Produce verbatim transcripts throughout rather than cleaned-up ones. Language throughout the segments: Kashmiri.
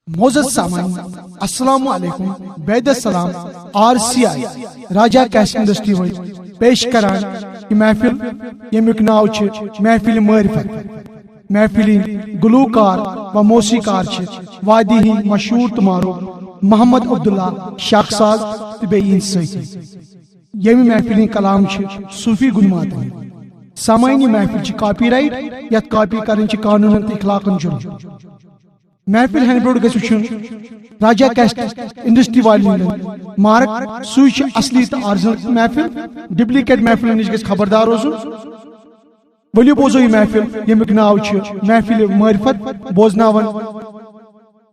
معزز سامعین، السلام علیکم۔ بعد السلام، R C I Raja cast industry وٲلۍ پیش کران یہِ محفل، ییٚمیُک ناو چھُ محفل معرفت۔ محفلہِ ہٕنٛدۍ گلوکار و موسیقار چھِ وادی ہٕنٛدۍ مشہوٗر تہٕ معروف محمد عبداللہ شاخساز تہٕ بیٚیہِ یِہٕنٛدۍ سٲتھی۔ ییٚمہِ محفلہِ ہٕنٛدۍ کلام چھِ صوفی گُنماتن۔ سامعین، یہِ محفل چھِ کاپی رائٹ، یتھ کاپی کرٕنۍ چھِ قانوٗنن تہٕ اخلاقن جُرم۔ محفل ہینڈ برونٛٹھ گژھِ وٕچھُن راجہ کیسٹ انڈسٹری والٮ۪ن ہُنٛد مارک، سُے چھُ اصلی تہٕ آرجنل محفل۔ ڈپلیکیٹ محفلن نِش گژھِ خبردار روزُن۔ ؤلِو بوزو یہِ محفل، ییٚمیُک ناو چھُ محفل معرفت، بوزناوان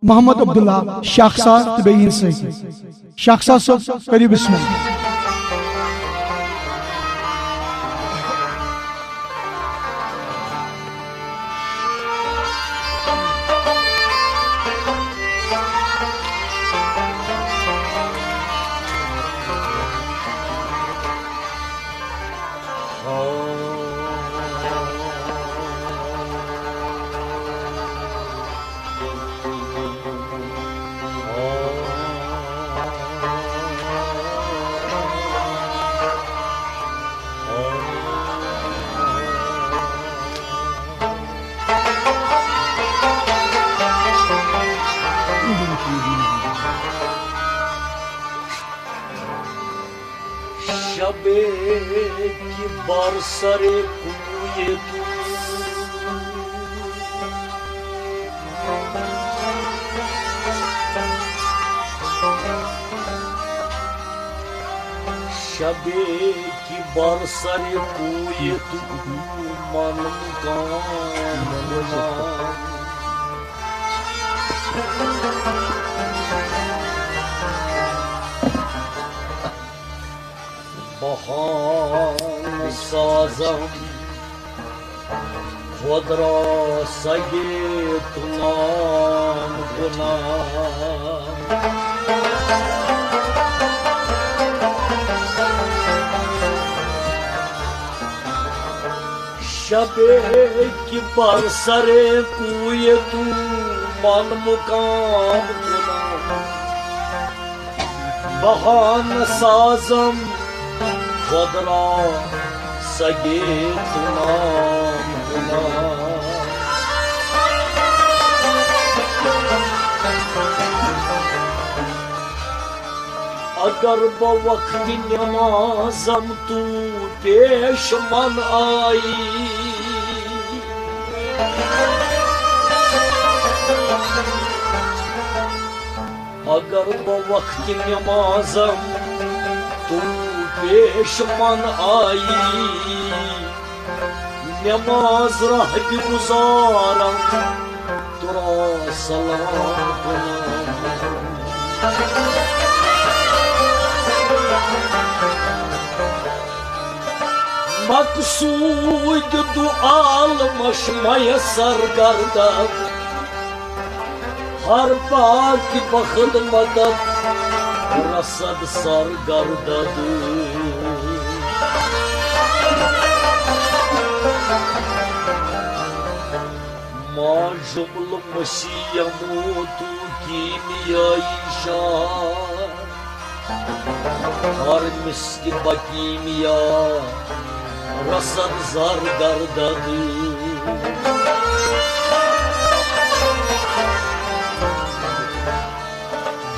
محمد عبداللہ شاخساز تہٕ بیٚیہِ یِہٕنٛدۍ سۭتۍ۔ شاخساز صٲب، کٔرِو بسم اللہ۔ شبِ کہ بر سر کوی تو، شبِ کہ بر سر کوی تو، من مقام بنا۔ بہانہ سازم خود را سگے تنام کنم۔ شبِ کہ بر سر کوی تو، من مقام کنم۔ بہانہ سازم خود را سگے تنام کنم۔ اگر بہ وقت نمازم تو پیش من آئی، اگر بہ وقت نمازم تو پیش من آئی، نماز رہ بگزارم، تو را سلام کنم۔ مقصود دو عالمش میسر گردد، ہر پاک بخت مدد رسد سر گردد۔ ما جملہ مسیح موتو کیمیائی شاہ، ہر مسک بکیمیا رسد زر گردد۔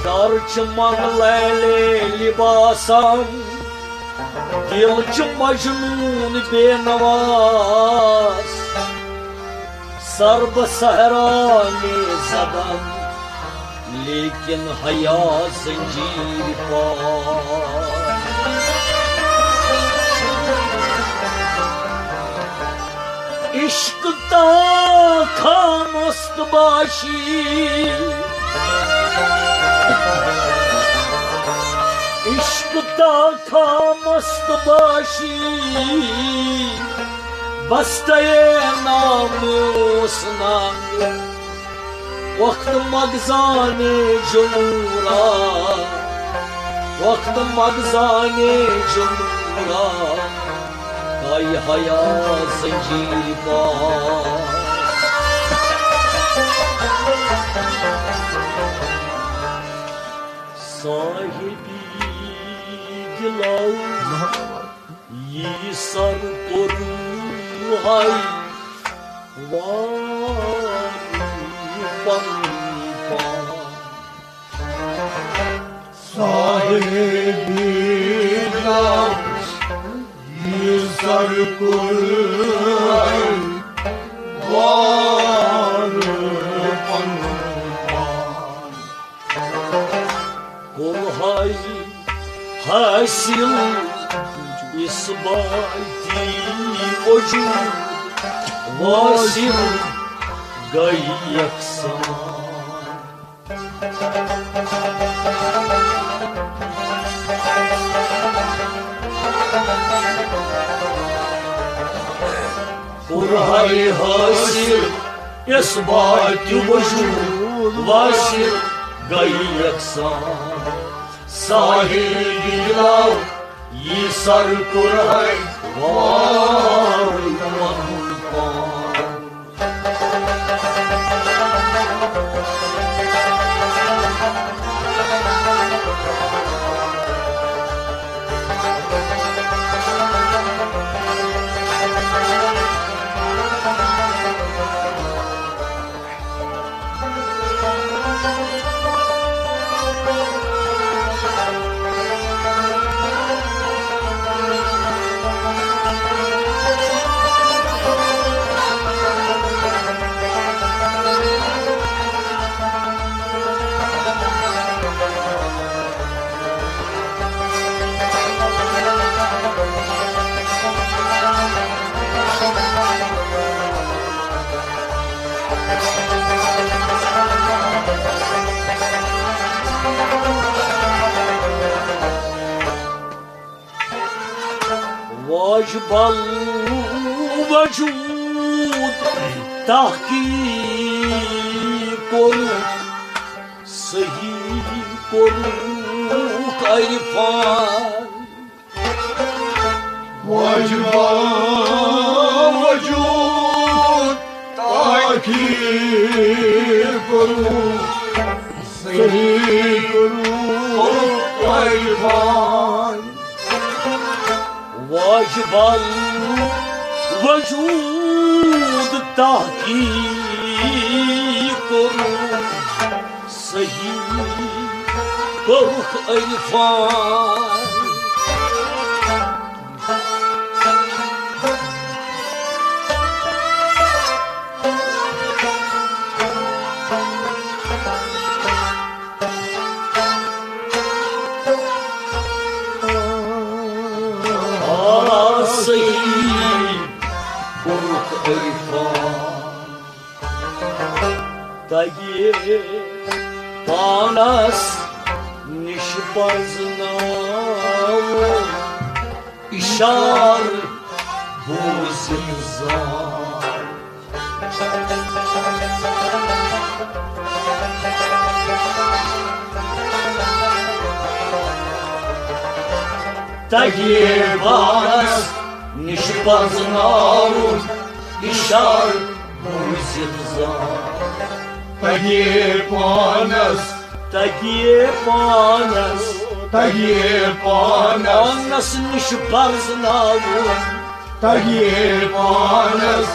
در چہ من لیلے لباسم، دل چہ مجنون بے نواز۔ سر بہ صحرا میں زدم، لیکن حیا زنجیر پاس۔ عشق تا کھامست باشی، عشق تا کھامست باشی، بستئے ناموس ننگ۔ وقت مگزانے جمورا، وقت مگزانے جمورا، کای حیا زنجیر پاس۔ صاحبی دِلو یی سر کوٚر ہاے وار پنُن پان۔ صاحبی دِلو یہِ سر کوٚر وار پنُن پان۔ کوٚر ہاے حٲصِل اِثباتی وجود، واصل گٔے یکسان۔ کوٚر ہاے حٲصِل اِثباتِ وجود، واصل گٔے یکسان۔ صاحبِ دِلو یہِ سر کوٚر ہاے وار پنُن پان۔ واجبل وجود تحقیق کوٚرُکھ، صحیح کوٚرُکھ عرفان۔ واجبل وجود تحقیق کوٚرُکھ، صحیح کوٚرُکھ عرفان۔ واجبل وجود تحقیق کوٚرُکھ، صحیح کوٚرُکھ عرفان۔ آ، صحیح کوٚرُکھ عرفان۔ تگہِ پانس نِش پرزناوُن، اِشارٕ بوٗزِتھ زان۔ تگہِ پانس نِش پرزناوُن، اِشارٕ بوٗزِتھ زان۔ تگہِ پانس، تگہِ پانس، تگہِ پانس، پانس نِش پرزناوُن۔ تگہِ پانس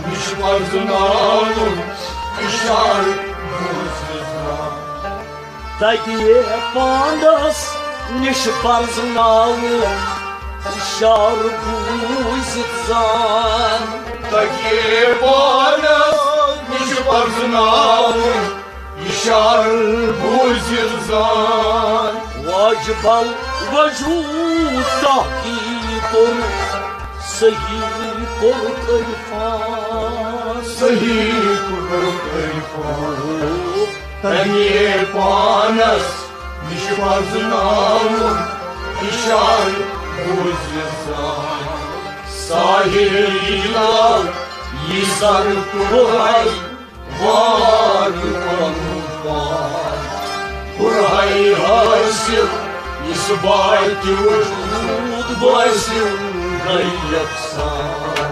نِش پرزناوُن، اِشارٕ بوٗزِتھ زان۔ تگہِ پانس نِش پرزناوُن، اِشارٕ بوٗزِتھ زان۔ تگہِ پانس نِش پرزناوُن، اِشارٕ بوٗزِتھ زان۔ واجبل وجود تحقیق کوٚرُکھ، صحیح کوٚرُکھ عرفان۔ صحیح کوٚرُکھ عرفان۔ تگہِ پانس نِش پرزناوُن، اِشارٕ بوٗزِتھ زان۔ صاحبِ دِلو یہِ سر کوٚر ہاے وار پنُن پان۔ کوٚر ہاے حٲصِل اِثباتِ وجود، واصل گٔے یکسان۔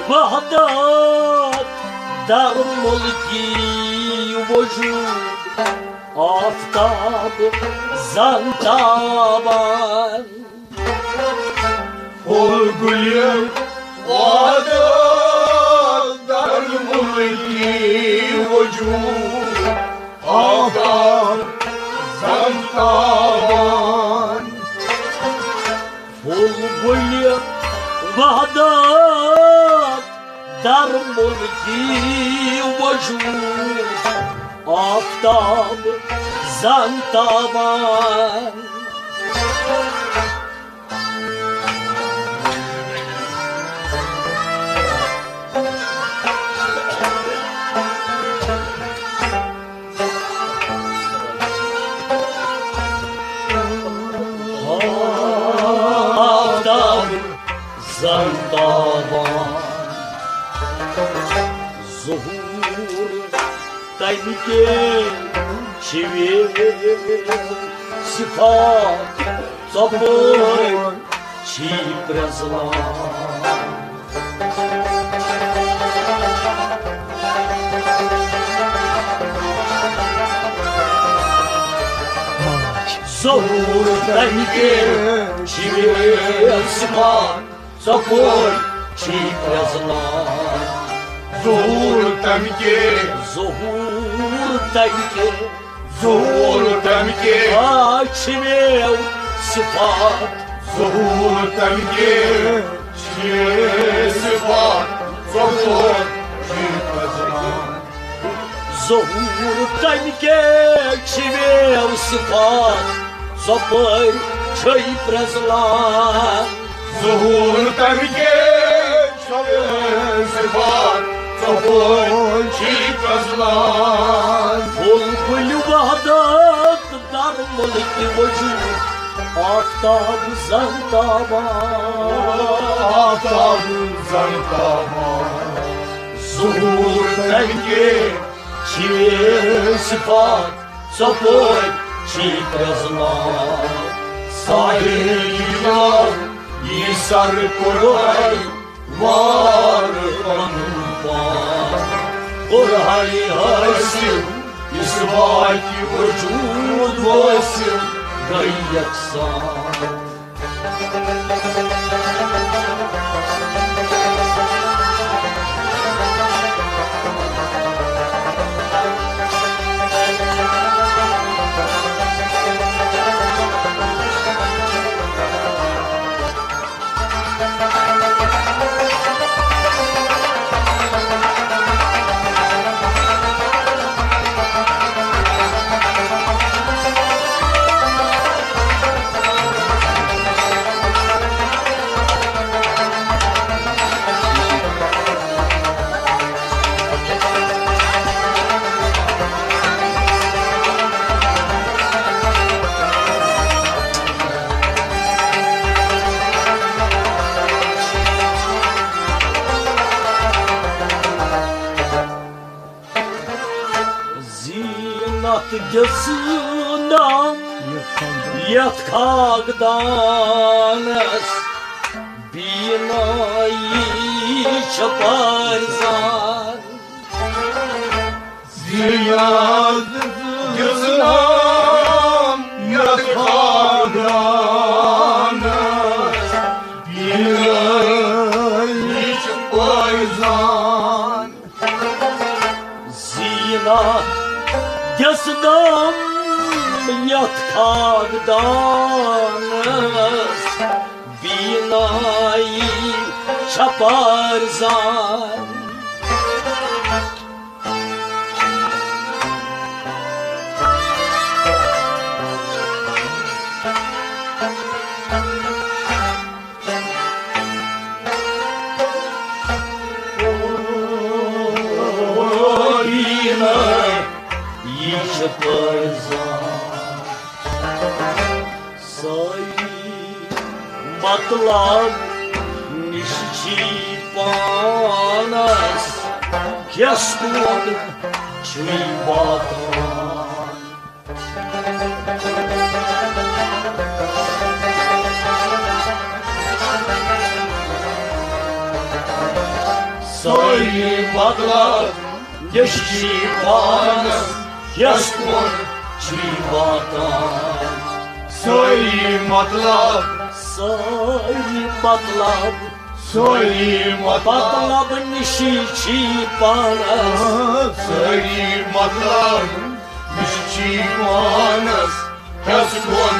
وحدت در ملکی وجود، آفتاب زن تابان. پھول گُلہِ وادَس در ملکی وجود، آفتاب زن تابان. پھول گُلہِ وادَس در ملکی وجود، آفتاب زن تابان. آفتاب زن تابان. ظہور تمہِ کے چھِ وے صفات، ژۄپٲرۍ چھی پرٛزلان. ظہور تمہِ کے چھِ وے صفات، ژۄپٲرۍ چھی پرٛزلان. ظہور تمہِ کے، ظہور تمہِ کے، ظہور تمہِ کے، آ، چھِ وے صفات. ظہور تمہِ کے، چھِ وے صفات، ژۄپٲرۍ چھی پرٛزلان. ظہور تمہِ کے چھِ وے صفات، ژۄپٲرۍ چھے پرٛزلان. ظہور تمہِ کے چھِ وے صفات، ژۄپٲرۍ چھی پرٛزلان. پھول گُلہِ وحدت در ملکی وجود، آفتاب زن تابان. آفتاب زن تابان. ظہور تمہِ کے چھِ وے صفات، ژۄپٲرۍ چھی پرٛزلان. ساحل یہِ سر کوٚرہاے وار پنُن پان. کوٚرہاے حٲصِل اِثباتِ وجود وٲصِل گٔے یکسان. زینت دِژ نام یتھ خاکدانس، بینایی چھِ پرزان. زینت دِژ نام یتھ خاکدانس، بینایی چھِ پرزان. زینت دِژ نام یتھ خاکدانس، بینایی چھِ پرزان. یہِ چھِ پرزان. سٲری مطلب نِش چھی پانس، یس کُن چھُے واتان. سٲری مطلب یہِ چھِ پانس یس کُن چھِ واتان۔ سٲری مطلب، سٲری مطلب، سٲری مطلب، مطلب نِشی چھِ پانس۔ سٲری مطلب نِشی چھِ پانس یس کُن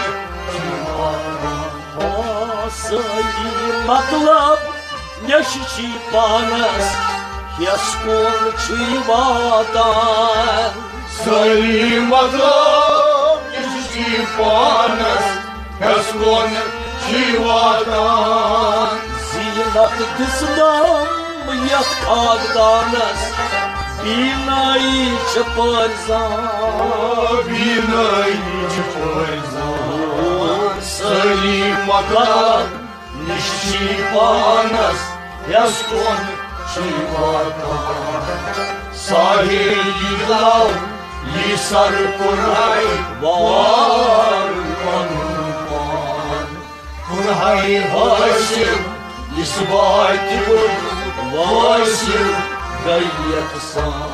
چھِ واتان۔ آ، سٲری مطلب نِشی چھِ پانس یس کُن چھِ واتان۔ سٲری مطلب نِشی چھِ پانس یس کُن چھِ واتان۔ زینت دِژنم یتھ خاکدانس، بینٲیی چھِ پٲرزان۔ بینٲیی چھِ پٲرزان۔ سٲری مطلب نِشی پانس یس کُن چھِ واتان۔ ساحل یہِ دِلاو یہِ سر کُنہاے وار پنُن پان۔ کُنہاے حٲصِل یُس واتہِ وٲصِل گٔے یکسان۔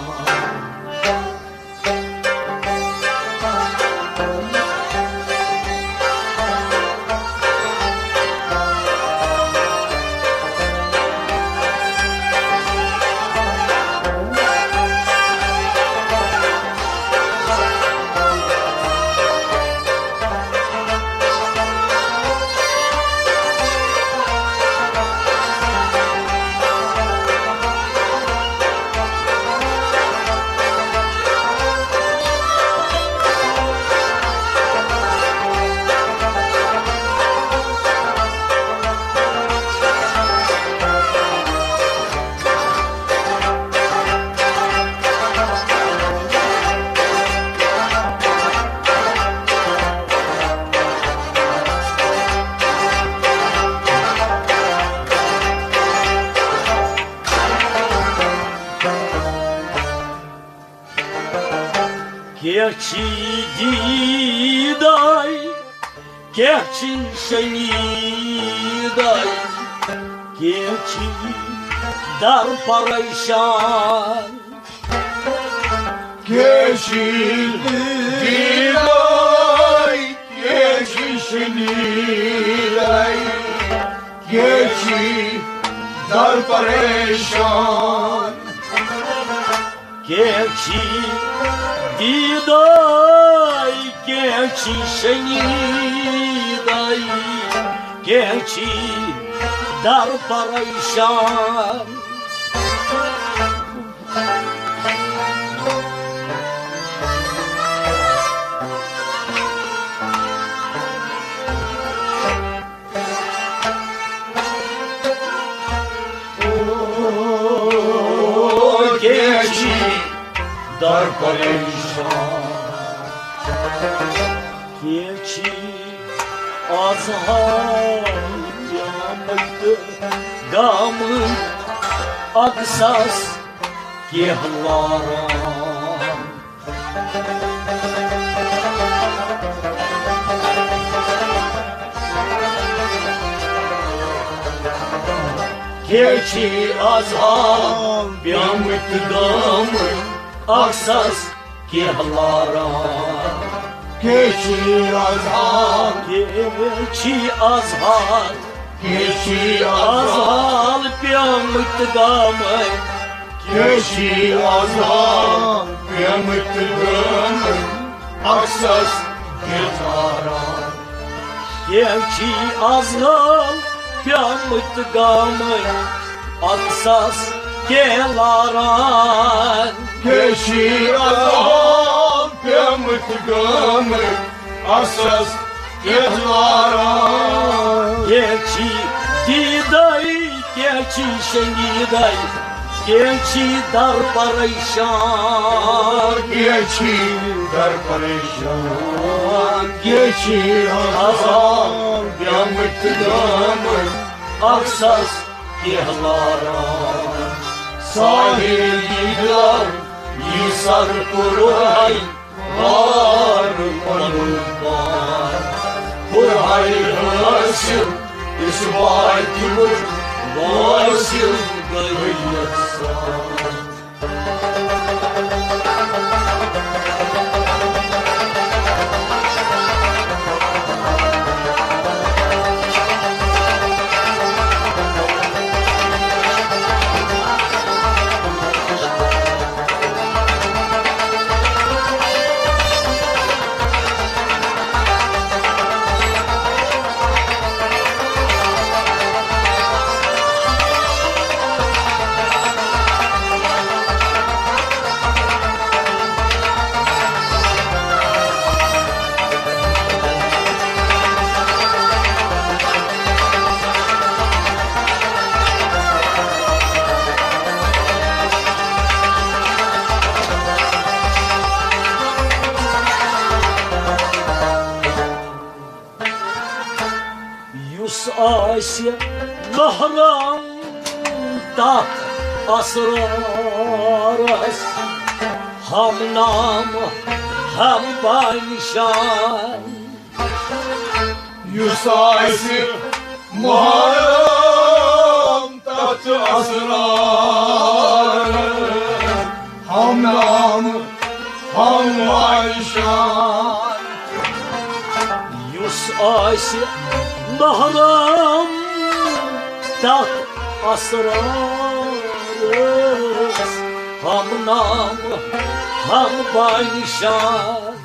کینٛہہ چھی دیٖداے، کینٛہہ چھی شنیٖداے، کینٛہہ چھی در پریشان۔ کینٛہہ چھی دیٖداے، کینٛہہ چھی شنیٖداے، کینٛہہ چھی در پریشان۔ کینٛہہ چھی دیٖداے، کینٛہہ چھی شنیٖداے، کینٛہہ چھی در پریشان۔ کینٛہہ چھی در پریشان۔ کینٛہہ چھی آز حال پیمٕتۍ گامٕتۍ اکسس کینٛہہ لاران۔ کینٛہہ چھی آز حال پیمٕتۍ گامٕتۍ اکسس کینٛہہ لاران۔ کینٛہہ چھی آز حال، کینٛہہ چھی آز حال، کینٛہہ چھی آز آز حال۔ حال پیمٕتۍ گامٕتۍ۔ کینٛہہ چھی آز حال پیمٕتۍ گامٕتۍ اکسس کینٛہہ لاران۔ کینٛہہ چھی آز حال پیمٕتۍ گامٕتۍ اکسس کینٛہہ لاران۔ کینٛہہ چھی آز حال پیمٕتۍ گامٕتۍ اکسس کینٛہہ لاران۔ کینٛہہ چھی دیٖداے، کینٛہہ چھی شنیٖداے، کینٛہہ چھی در پریشان۔ کینٛہہ چھی در پریشان۔ کینٛہہ چھی آز حال پیمٕتۍ گامٕتۍ اکسس کینٛہہ لاران۔ ساحل یہِ دِلاو یہِ سر کُنہاے وار پنُن پان۔ کُنہاے حٲصِل یُس واتہِ وٲصِل گٔیَس ساتھ۔ یُس آسہِ محرم تتھ اسرارس، ہم نام ہم بانشان۔ یُس آسہِ محرم تتھ اسرار، ہم نام ہم بانشان۔ یُس آسہِ محرم تتھ اسرارس، ہم نام ہم بانشان۔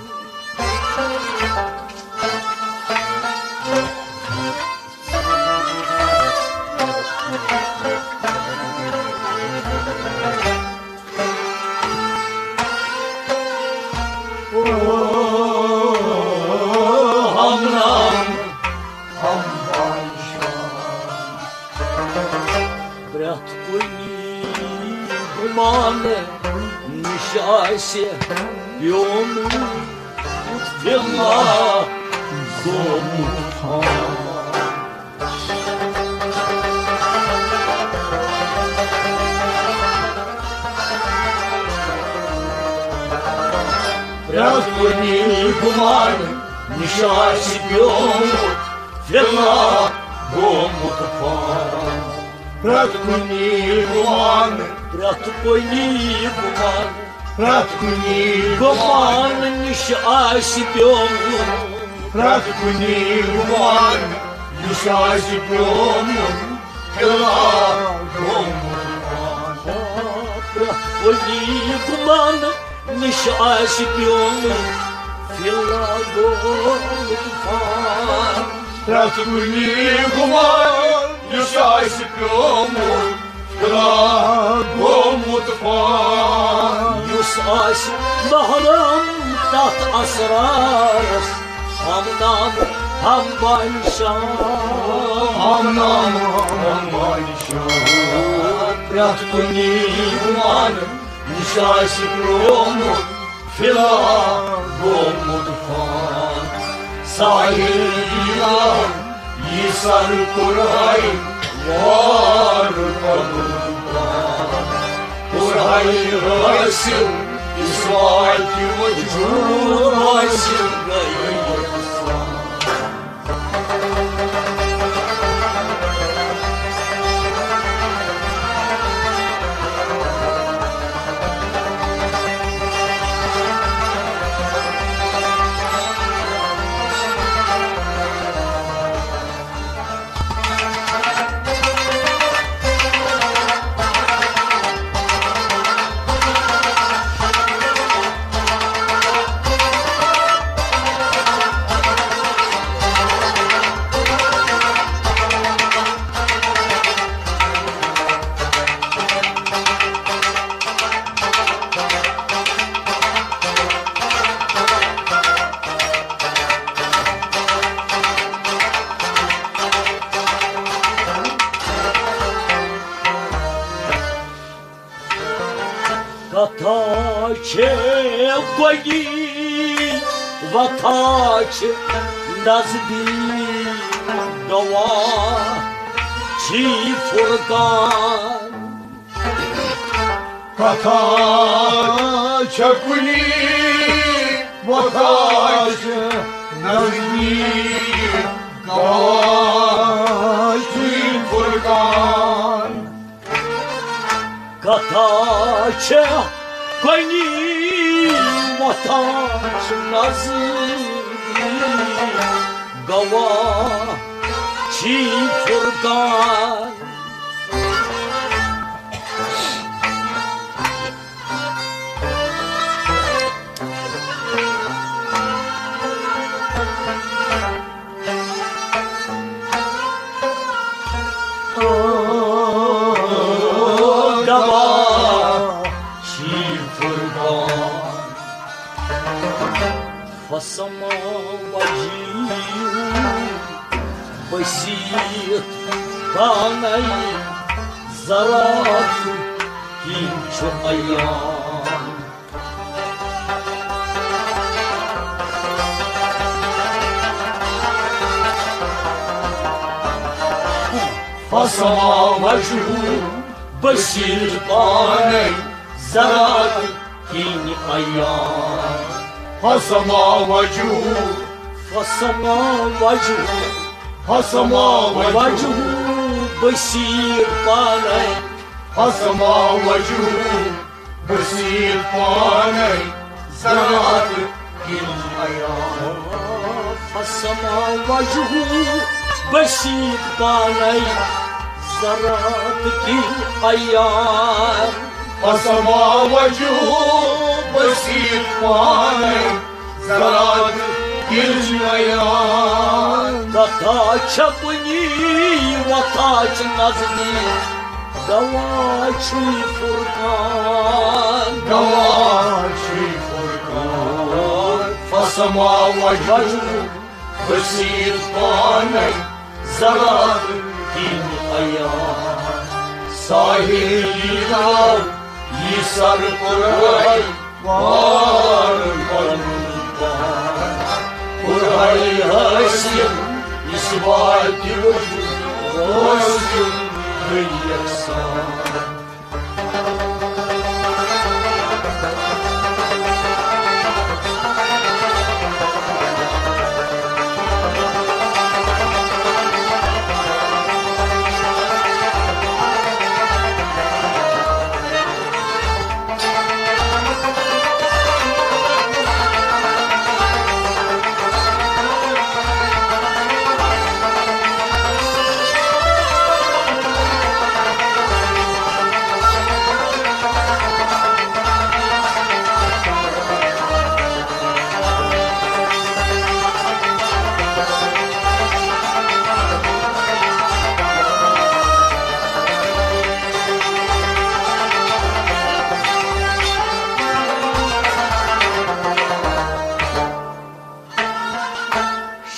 ہم نام ہم بانشان۔ پرٛٮ۪تھ کُنہِ گُمانہٕ نِش آسہِ پیومُت فِلہ گوٚمُت فان۔ پرٛٮ۪تھ کُنہِ گُمانہٕ نِش آسہِ پیومُت فِلہ گوٚمُت فان۔ پرٛٮ۪تھ کُنہِ گُمانہٕ، پرٛٮ۪تھ کُنہِ گُمانہٕ، پرٛٮ۪تھ کُنہِ گُمانہٕ نِش آسہِ پیومُت۔ پرٛٮ۪تھ کُنہِ گُمانہٕ نِش آسہِ پیومُت فِلہ گوٚمُت فان۔ پرٛٮ۪تھ کُنہِ گُمانہٕ نِش آسہِ پیومُت فِلہ گوٚمُت فان۔ پرٛٮ۪تھ کُنہِ گُمانہٕ نِش آسہِ پیومُت فِلہ گوٚمُت فان۔ یُس آسہِ محرم تتھ اسرارس، ہم نام ہم بانشان۔ ہم نام ہم بانشان۔ پرٛٮ۪تھ کُنہِ گُمانہٕ نِش آسہِ پیومُت فِلہ گوٚمُت فان۔ ساحل یی سر کوٚرہَے وار پنُن پان۔ کوٚرہَے حٲصِل اس واتہِ وجود حٲصِل گٔیَس سان۔ کتھا چھے گۄڈی، وتھا چھِ نزدیٖک، گواہ چھی فرقان۔ کتھا چھےٚ کُنی، وتھا چھِ نزدیٖک، گواہ چھی فرقان۔ کتھا چھےٚ کُنی وۄتھان نظرِ، گواہ چھی فرقان۔ گواہ چھی فرقان۔ فسما وجهه بصیرت پانے، ذرات کِنۍ چھُ عیان۔ فسما وجهه بصیرت پانے، ذرات کِنۍ عیان۔ فسما وجهه، فسما وجهه، فسما وجهه۔ وجهه بصیرت پانے۔ فسما وجهه بصیرت پانے، ذرات کِنۍ عیان۔ فسما وجهه بصیرت پانے، ذرات کِنۍ عیان۔ فسما وجهه بصیرت پانے، ذرات کِنۍ عیان۔ کتھا چھےٚ کُنی وۄتھان نظرِ، گواہ چھی فرقان۔ گواہ چھی فرقان۔ فسما وجهه بصیرت پانے، ذرات کِنۍ عیان۔ ساحل ییٖتاہ یہِ سر پُرے، وار پنُن پان۔ پُرے حٲصِل یُس واتہِ وجود، حٲصِل گٔے یکسان۔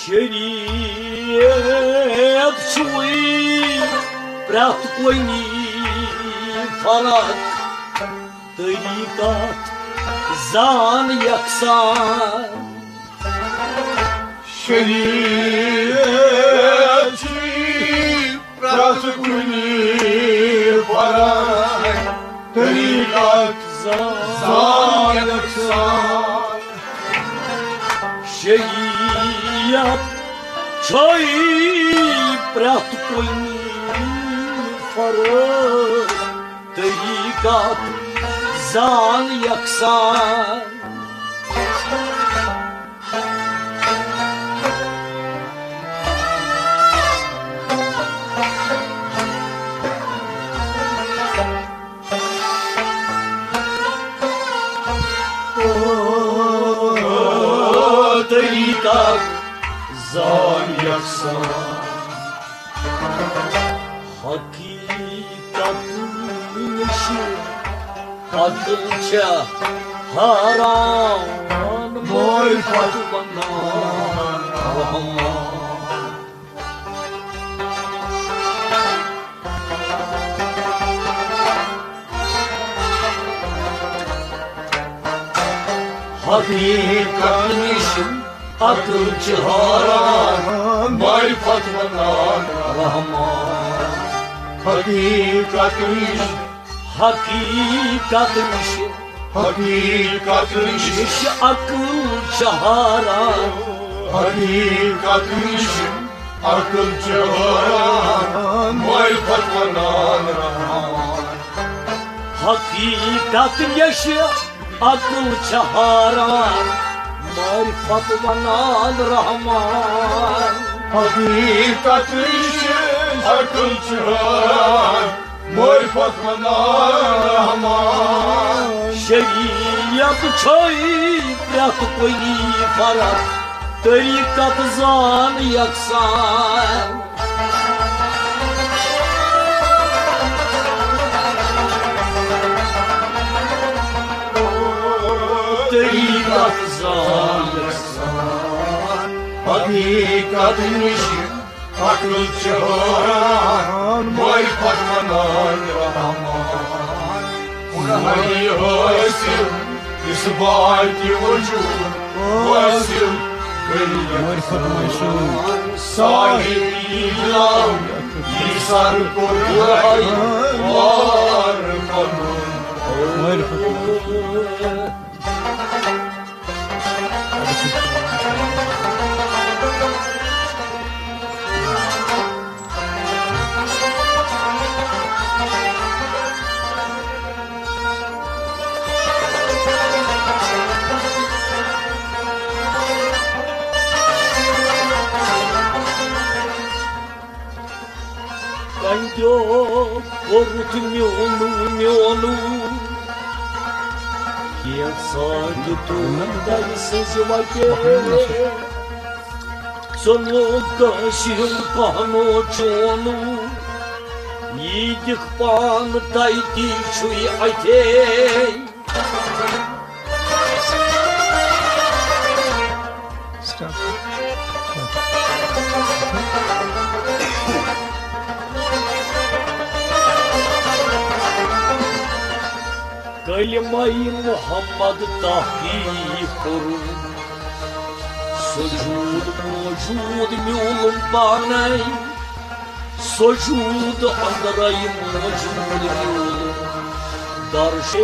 شریعت چھُے پرٛٮ۪تھ کُنہِ فرق، طریقت زان یکسان۔ شریعت چھُے پرٛٮ۪تھ کُنہِ فرق، طریقت زان یکسان۔ شریعت چھُے پرٛٮ۪تھ کُنہِ فرق، طریقت زان یکسان۔ طریقت زان یکسان۔ حقیقت نِش عقل چھےٚ حیران، معرفت ونان رحمان۔ حقیقت نِش عقل چھِ حیران، معرفت ونان رحمان۔ حقیقت نِش، حقیقت نِش، حقیقت نِش، نِش عقل چھِ حیران۔ حقیقت نِش عقل چھِ حیران، معرفت ونان رحمان۔ حقیقت یہِ چھِ عقل چھِ حٲران، معرفت ونان رحمان۔ حقیقت یہِ چھِ عقل چھِ حٲران، معرفت ونان رحمان۔ شریعت چھے پرٛٮ۪تھ کُنی فرق، طریقت زان یکسان۔ طریقت زان یکسان، حقیقت نِش عقل چھِ حٲران، معرفت ونان رحمان۔ اُنہی حٲصِل اثباتِ وجود حٲصِل کٔرِتھ۔ معرفت منصور۔ صاحب اِلٰہ یہِ سر کوٚر وار پنُن۔ معرفت منصور۔ کنڈیو کوٚرُتھ میونُو میونُو، کینٛژھا دیُتُن تَمہِ سٕنٛزِ وَتہِ۔ ژوٚلُن کٲنٛسہِ ہُنٛد کہنو چونُو، یی دِکھ پان تَتہِ چھُے اَتھے۔ کلمہ محمد تحقیق کوٚرُن، سجود موجود میولُن پانے۔ سجود اندرے موجود میولُن، درشے